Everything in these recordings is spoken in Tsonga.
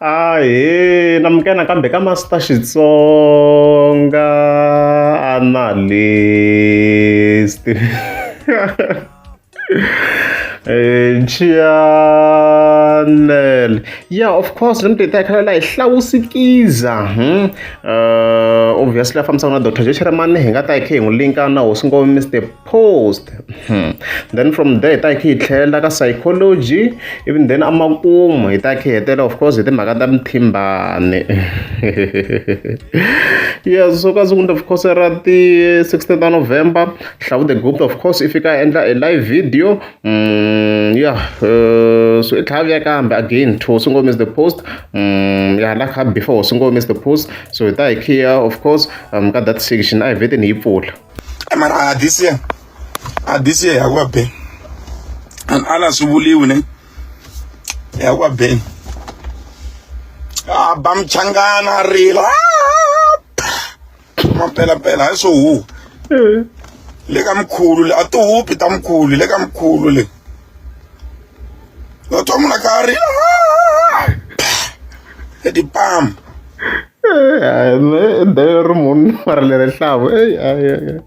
Ahee namukela nakambe ka Master Xitsonga Analyst channel yeah of course ni mutita khala la hi hlawusikiza obviously a fambisana na Dr. Joe Shirimani hi nga ta hi kha hi n'wi linka na hosi ngome Mr Post Then from there hi ta hi kha hi tlhelela ka psychology ivi then emakumu hi ta kha hi hetelela of course hi timhaka ta muthimbani yes so ka siku of course ra ti 16 ta November Hlavu the Gupta of course i fika a endla a live video yeah so i tlhela a vuya kambe again to Hosi Ngome is the post ya la kha before Hosi Ngome is the post so hi ta hi khiya of course ka that section a hi vheteni hi yi pfula. Mara a this year a this year ya ku va be and ala swi vuliwi ne ya ku va be a ba mchangana a rila mampelampela hayi swo huwa le ka mkhulu le a ti hupi ta mkhulu le ka mkhulu le no twa munhu a kha a rila etipama ri munhu mara leri hlavu eyi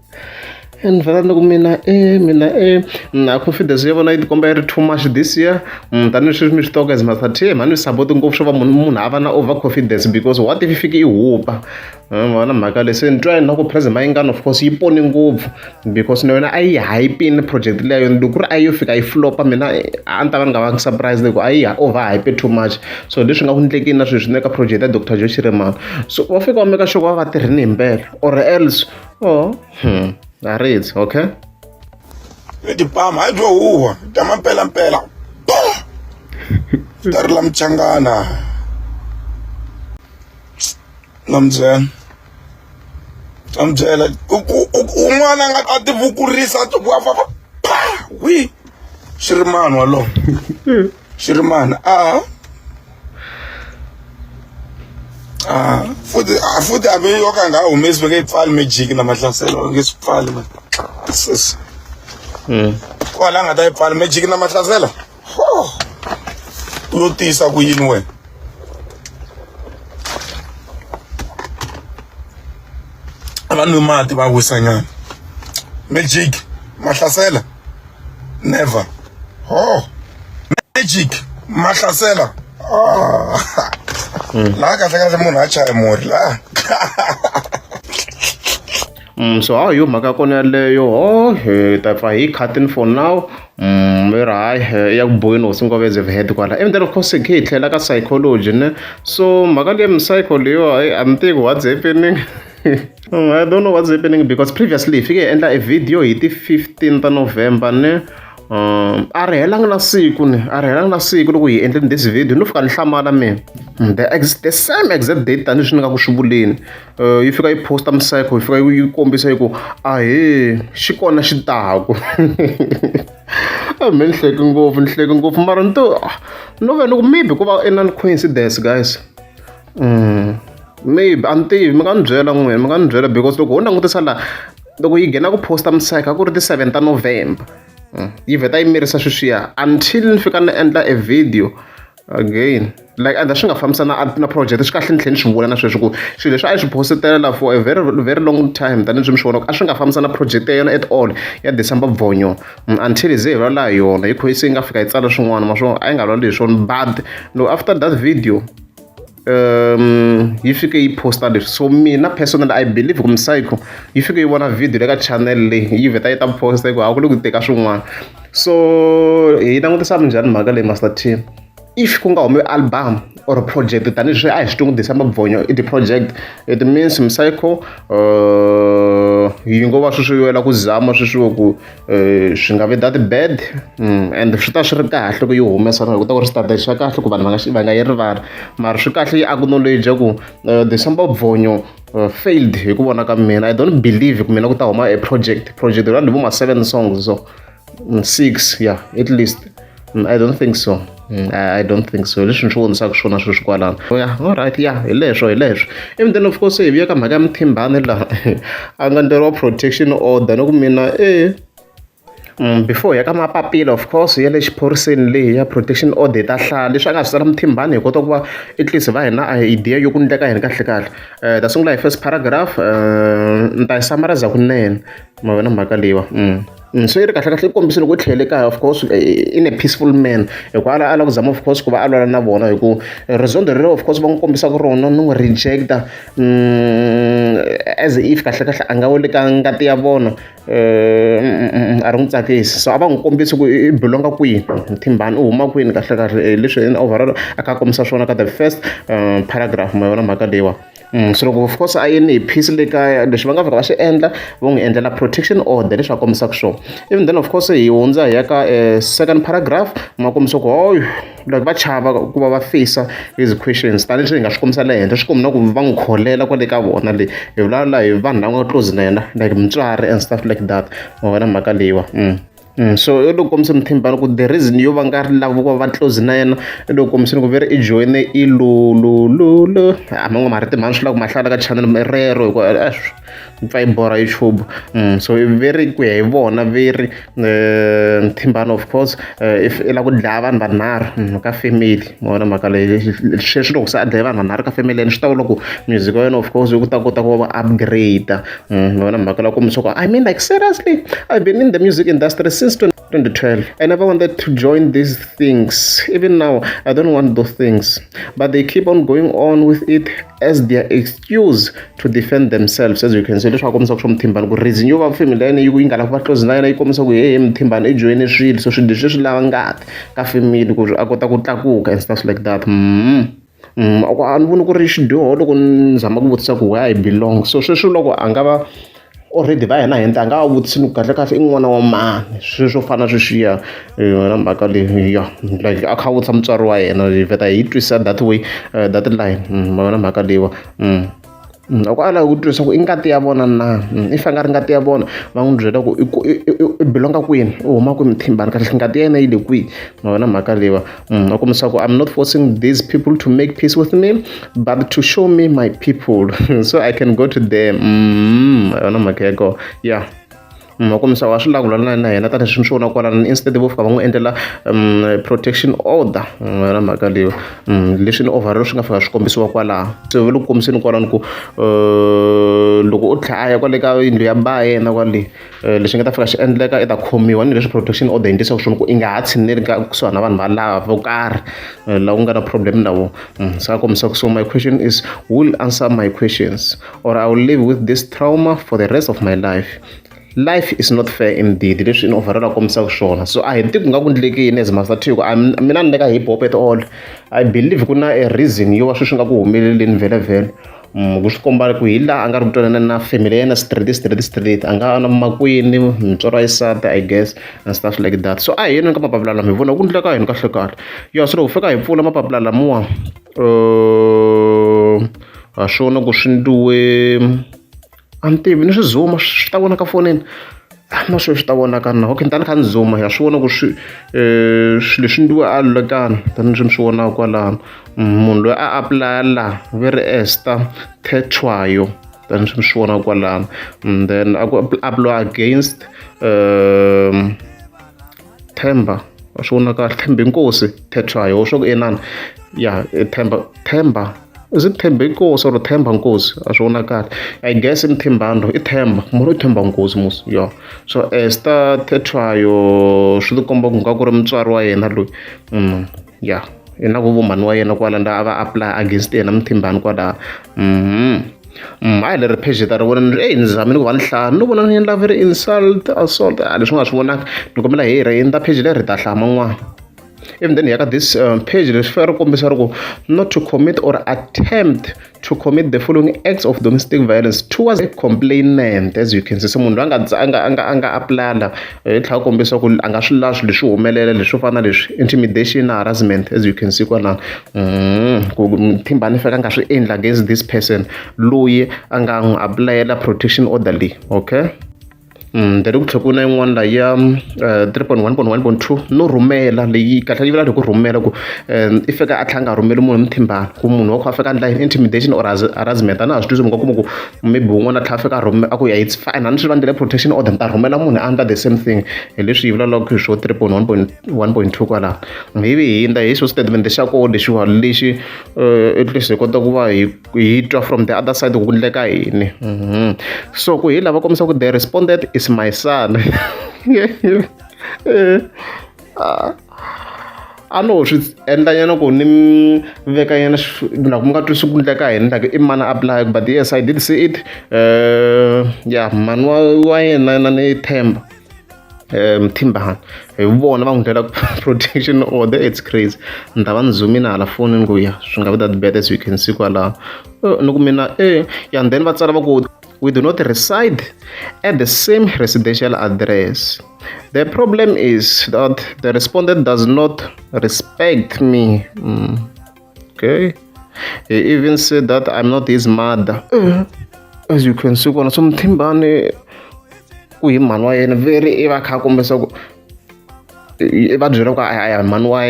ni vhela ni ku mina e mina e na confidence ya vona yi tikomba yi ri too much this year tanihileswi mi swi tivaka as Master T mhani mi support ngopfu swo va munhu munhu a va na over confidence because what if yi fike yi hupa ma vona mhaka leyi se ni twa na ku President Mayengani of course yi pone ngopfu because na yona a yi hype-ini project leya yona loko ku ri a yo fika yi flop-a mina a ni ta va ni nga vangi surprise ku a yi over hype too much so leswi nga ku endlekeni na sweswi na ka project ya Doctor Joe Shirimani so va fika va make sure ku va va tirhini hi mpela or else oh a ri okay tipama hayi byo huwa ta mampelampela ta rila mchangana na mi byela na mi byela un'wana a nga a ti vukurisa a ti va pa wi xirimani walowo xirimani a a futhi a futhi a yo ka nga humesi va nge yi pfali magic na mahlaselo va nge swi pfali man sis kwala a nga ta yi pfala magic na mahlasela u lo tiyisa ku yini wena a va nwi mati va wisanyana magic mahlasela never oh magic mahlasela oh. Laha kahle kahle munhu a chaya murhi laha. So hayi yo mhaka ya kona yaleyo ho hi ta pfa hi cutting for now i ri hayi ya ku boheni hosi ngove ze head kwala and then of course hi khe hi tlhela ka psychology ne so mhaka leyi psycho leyiwa hayi a ni tivi what's happening I don't know what's happening because previously hi fike hi endla a video hi ti 15 ta November ne a ri helanga na siku ni a ri helanga na siku loko hi endleni this video no fika ni hlamala mina the, ex the same exact date tanihileswi ni nga ku swi vuleni yi fika yi posta musayiko yi fika yi kombisa yi ku ahee xi kona xi taku me ni hleke ngopfu ni hleke ngopfu mara ni to no ve ni ku maybe ku va inani coincidence guys maybe a ni tivi mi nga ni byela n'wina mi nga ni byela because loko ho langutisa laha loko yi nghena ku posta musayiko a ku ri ti-7 ta November yi vheta yi mirisa sweswiya until ni fika ni endla a video again like and swi nga fambisana na project swi kahle ni tlhela ni swi vula na sweswi ku swilo leswi a yi swi positela for a very very long time tanihileswi mi swi vonaka a swi nga fambisana na project ya yona at all ya December Bvonyo until ze hi vulavula hi yona hi kho se yi nga fika yi tsala swin'wana ma swona a yi nga vulavuli hi swona but no after that video yi fike yi posta leswi so mina personally I believe ku Psycho yi fike yi vona video le ka channel leyi yi vheta yi ta posta hi ku a ku le ku teka swin'wana so hi langutisa minjhani mhaka leyi Master T if ku nga humi album or project tanihileswi a hi swi twi ku December Bvonyo i ti-project it means Psycho yi ngo va sweswi wela ku zama sweswiwa ku swi nga vi that bad and swi ta swi ri kahle ku yi humesa na ku ta ku ri standard xa kahle ku vanhu va nga va nga yi rivala mara swi kahle yi acknowledge ku December Bvonyo failed hi ku vona ka mina I don't believe ku mina ku ta huma a project project run vo ma 7 songs so 6 yeah at least I don't think so I don't think so leswi ni swi vonisaka swona sweswi kwalano ya alright ya hi leswo hi leswo ivi then of course hi vuya ka mhaka ya mthimbani laha a nga endleriwa protection order ni ku mina e Before hi ya ka mapapila of course ya le xiphoriseni leyi ya protection order hi ta hlaya leswi a nga swi tsala muthimbani hi kota ku va at least va hi na idea yo ku ndleka yini kahle kahle. Hi ta sungula hi first paragraph ni ta yi summarize kunene ma vona mhaka leyiwa. So yi ri kahle kahle yi kombise loko u tlhelele kaya of course in a peaceful man hi ku a a lava ku zama of course ku va a lwela na vona hi ku rizondho rero of course va n'wi kombisaka rona no n'wi reject-a as if kahle kahle a nga weli ka ngati ya vona a ri n'wi tsakisi so a va n'wi kombisi ku i belong-a kwihi Mthimbani u huma kwini kahle kahle leswi in overall a kha a kombisa swona ka the first paragraph ma yona mhaka leyiwa. So loko of course a yini hi peace le kaya lexi va nga fika va xi endla va n'wi endlela protection order leswi a kombisaka swona even then of course hi hundza hi ya ka second paragraph ma kombisa ku hoy like va chava ku va va face his questions tanihileswi hi nga swi kombisa le henhla swi komba na ku va n'wi kholela kwale ka vona le hi vulavula hi vanhu lava nga close na yena like mutswari and stuff like that ma vona mhaka leyiwa. So i lo kombisa Mthimbani ku the reason yo va nga ri lavi ku va va close na yena i lo kombiseni ku ve ri i joyine i lulululu a man'we marito mhani swi lava ku ma hlaya ka channel rero hikuva yi pfa yi borha YouTube. So ve ri ku ya hi vona ve ri Mthimbani of course if i lava ku dlaya vanhu vanharhu ka family ma vona mhaka leyi sweswi loko se a dlaye vanhu vanharhu ka family ya yena swi ta vula ku music wa yena of course u ta kota ku va upgrade. Ma vona mhaka leyi kombisa ku I mean like seriously I've been in the music industry since 2012. I never wanted to join these things. Even now, I don't want those things. But they keep on going on with it as their excuse to defend themselves. As you can see, leswi va kombisaka swa Mthimbani ku reason yo va family ya yena yi yi nga lavi ku va close na yena yi kombisa ku hehe Mthimbani i joyine swilo so swilo leswi swi lava ngati ka family ku a kota ku tlakuka and stuff like that. A ni voni ku ri xidyoho loko ni zama ku vutisa ku where I belong so sweswo loko a nga va already va yena hundza a nga va vutisi ni ku kahlekahle i n'wana wa mani sweswo swo fana na sweswiya yona mhaka leyi ya like a kha a vutisa mutswari wa yena hi vheta hi yi twisisa that way that line ma vona mhaka leyiwa. Loko a lava ku twisisa ku i ngati ya vona na if a nga ri ngati ya vona va n'wi byela ku i i belong-a kwini u huma kwini Mthimbani kahle ngati ya yena yi le kwihi ma vona mhaka leyiwa. Va kombisa ku I'm not forcing these people to make peace with me but to show me my people so I can go to them. Ma yona mhaka ya kona ya. Ma kombisa wa swi lava ku lwa na yena tanihi swi vona kwalano instead vo fika va n'wi endlela protection order yona mhaka leyo leswi ni overall swi nga fika swi kombisiwa kwalaho se va le ku kombiseni kwalano ku loko u tlhela a ya kwale ka yindlu ya ba yena kwale lexi nga ta fika xi endleka i ta khomiwa ni leswi protection order yi endlisaka swona ku i nga ha tshineli ka kusuhani na vanhu valava vo karhi lava ku nga na problem na vona. Se a kombisa ku so my question is who will answer my questions or I will live with this trauma for the rest of my life. Life is not fair indeed leswi in overall a kombisaka swona so a hi tivi ku nga ku ndleke yini as Master T ku mina ni le ka hip hop at all I believe ku na a reason yo va sweswi nga ku humeleleni vhele vhele. Ku swi komba ku hi laha a nga ri ku twanana na family ya yena straight straight straight a nga na makwini mutswari wa xisati I guess and stuff like that so a hi yeni ka mapapila lama hi vona ku ndleka yini kahle kahle ya so loko fika hi pfula mapapila lamawa ha swona ku swi ndliwe a ni tivi ni swi zoom swi ta vonaka fonini na sweswi swi ta vonaka na okay ni ta ni kha ni zoom ya swi vona ku swi swilo leswi ndliwe a lulekani tanihileswi mi swi vonaka kwalano munhu loyi a apulaya la ve ri Esther Thethwayo tanihileswi mi swi vonaka kwalano and then a ku apply against Themba wa swi vona kahle Thembinkosi Thethwayo swa ku inani ya Themba Themba is it Thembinkosi or Themba Nkosi a swi vona kahle I guess i Mthimbani i Themba munhu i Themba Nkosi mos ya so Esther Thethwayo swi ti komba ku nga ku ri mutswari wa yena loyi ya i na ku vo mhani wa yena kwala a va apply against yena Mthimbani kwalaho. Hayi leri page ta ri vona ni eyi ni zamile ku va ni hlaya ni vona ni endla very insult assault a leswi nga swi vonaka ni kombela hi ri endla page leri hi ta hlaya man'wana even then hi ya ka this page leswi fanele ri kombisa ri ku not to commit or attempt to commit the following acts of domestic violence towards a complainant as you can see se munhu loyi a nga a nga a nga a nga apply-a i tlhela a kombisa ku a nga swi lavi swilo leswi humelela leswo fana na leswi intimidation na harassment as you can see kwalano ku Mthimbani i fanele a nga swi endli against this person loyi a nga n'wi apulayela protection order leyi okay. Then ku tlhela ku na yin'wana la ya 3.1.1.2 no rhumela leyi kahle yi vula hi ku rhumela ku i fika a tlhela a nga rhumeli munhu muthimbani ku munhu wa kho a fika a endla intimidation or harassment a na ha swi twisi mi nga kuma ku maybe wun'wana a tlhela a fika a rhume a ku ya it's fine a ni swi va protection order ni ta rhumela munhu a endla the same thing hi leswi yi vulavulaka hi swo 3.1.1.2 kwalaho hi vi hi hindza hi xo statement xa koho lexiwa lexi at least hi kota ku va hi hi twa from the other side ku endleka yini so ku hi lava kombisa ku the responded is my son a no swi endla nyana ku ni veka nyana loko mi nga twisi ku endleka yini like i mani apply but yes, I did see it. Ya mhani wa yena na ni Themba Mthimbani hi vona va n'wi ndlela protection order. It's crazy. Ni ta va ni zoom-ini hala fonini ku ya swi nga vi that bad, as you can see kwalaho. Ni ku mina ya and then va tsala va ku we do not reside at the same residential address. The problem is that the respondent does not respect me. Okay, he even said that I'm not his mother. As you can see kona, so Mthimbani ku hi mhani wa yena very i va kha a kombisa ku i va byela ku a hi mhani wa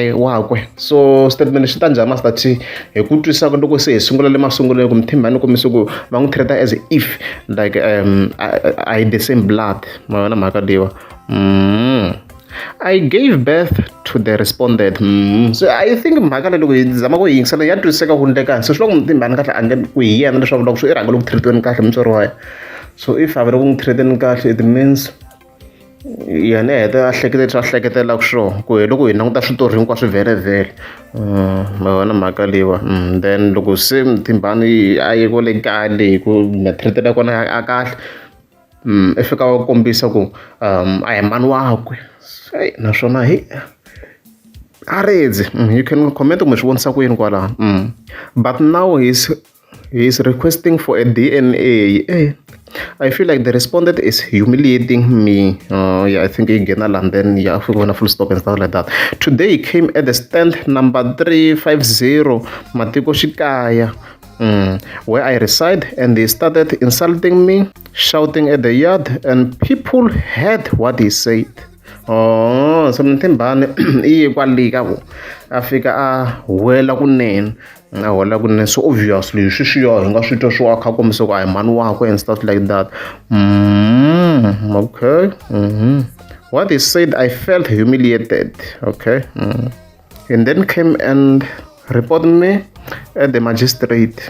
wakwe. So statement xi ta njhani, Master T, hi ku twisisa ku loko se hi sungula le masungulweni ku Mthimbani kombisa ku va n'wi treat as if like I the same blood ma yona mhaka leyiwa. I gave birth to the respondent. So I think mhaka leyi loko hi zama ku yingisela ya twisiseka ku endleka so swi loko Mthimbani kahle a nge ku hi yena leswaku loko swi i rhanga loko treat-iweni kahle mutswari wa yena. So if a va ri ku n'wi treat-eni kahle, it means yena heta a hleketa leswi a hleketelaka swona ku hi loko hi languta switori hinkwaswo vhele ma vona mhaka leyiwa. Then loko se Mthimbani a ye kwale kaya leyi ku ma-treat-elo ya kona a kahle i fika va kombisa ku a hi mhani wakwe naswona hi a redzi. You can comment kumbe swi vonisa ku yini kwalaho. But now he is requesting for a DNA. I feel like the respondent is humiliating me. Yeah, I think he nghena la and then yeah, I full stop and stuff like that. Today he came at the stand number 350 Matiko Shikaya, where I reside, and he started insulting me, shouting at the yard, and people heard what he said. Oh, so Mthimbani i ye kwale ka vo a fika a huwela kunene a huwela kunene. So obviously sweswiya hi nga swi twa swo a kha a kombisa ku a hi mhani wakwe and stuff like that. Okay. What he said, I felt humiliated. Okay. And then came and reported me at the magistrate.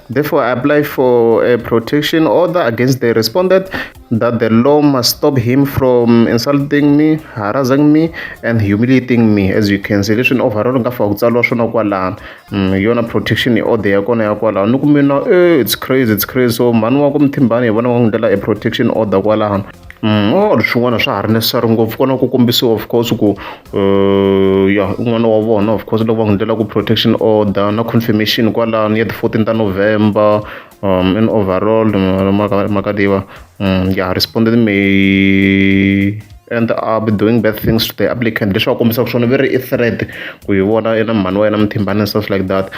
Therefore, I apply for a protection order against the respondent that the law must stop him from insulting me, harassing me, and humiliating me. As you can see, leswi overall nga fika ku tsariwa swona kwalano. Yona protection order ya kona ya kwalano. Ni ku mina it's crazy, it's crazy. So mhani wa ku Mthimbani hi vona va n'wi ndlela a protection order kwalano. Oh, swin'wana swa ha ri necessary ngopfu kona ku kombisiwa of course ku ya un'wana wa vona of course loko va n'wi ndlela ku protection order na confirmation kwalano ya ti-14 ta November. In overall mhaka leyiwa ya responded may end up doing bad things to the applicant, leswi va kombisaka swona ve ri i threat ku hi vona ina mhani wa yena Mthimbani and stuff like that.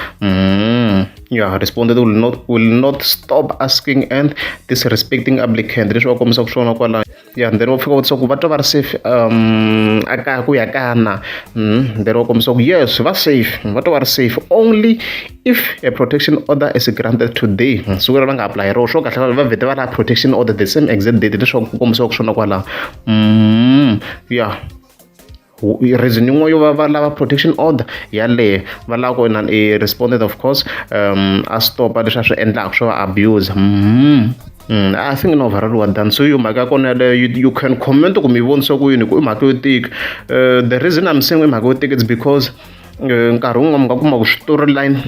Yeah, responded will not stop asking and disrespecting applicant, leswi va kombisaka swona kwalano. Yeah, then va fika vutisa ku va twa va ri safe a kaya ku ya kaya na. Then va kombisa ku yes, va safe, va twa va ri safe only if a protection order is granted today. Siku leri va nga apply ro swo kahle va vhete va lava protection order the same exact date, leswi va kombisaka swona kwalaho. Yeah, reason yin'wana yo va va lava protection order yaleyo va lava ku na i responded of course a stopa leswi a swi endlaka swo va abuse. I think no overall wa done. So yo mhaka ya kona yaleyo you can comment kumbe yi vonisa ku yini ku i mhaka yo tika. The reason I'm saying i mhaka yo tika, it's because nkarhi wun'wana mi nga kuma ku storyline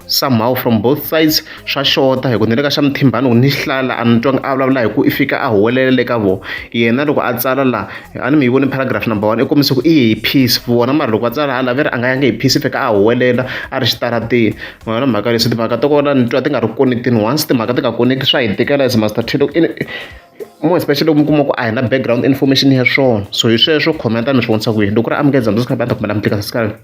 somehow from both sides swa xota hi ku ni le ka xa Mthimbani ku ni hlala a ni twangi a vulavula hi ku i fika a huwelela le ka vona yena loko a tsala laha a ni mi yi voni paragraph number one i kombisa ku i ye hi peace vona mara loko va tsala hala ve ri a nga yangi hi peace i fika a huwelela a ri xitarateni ma yona mhaka leswi timhaka ta kona ni twa ti nga ri connectini. Once timhaka ti nga connect swa hi tikela as Master T loko more especially loko mi kuma ku a hi na background information ya swona. So hi sweswo commenta mi swi vonisa ku yini loko ri amukela dyondzo swi kha va ta kumela mi tlika subscribe.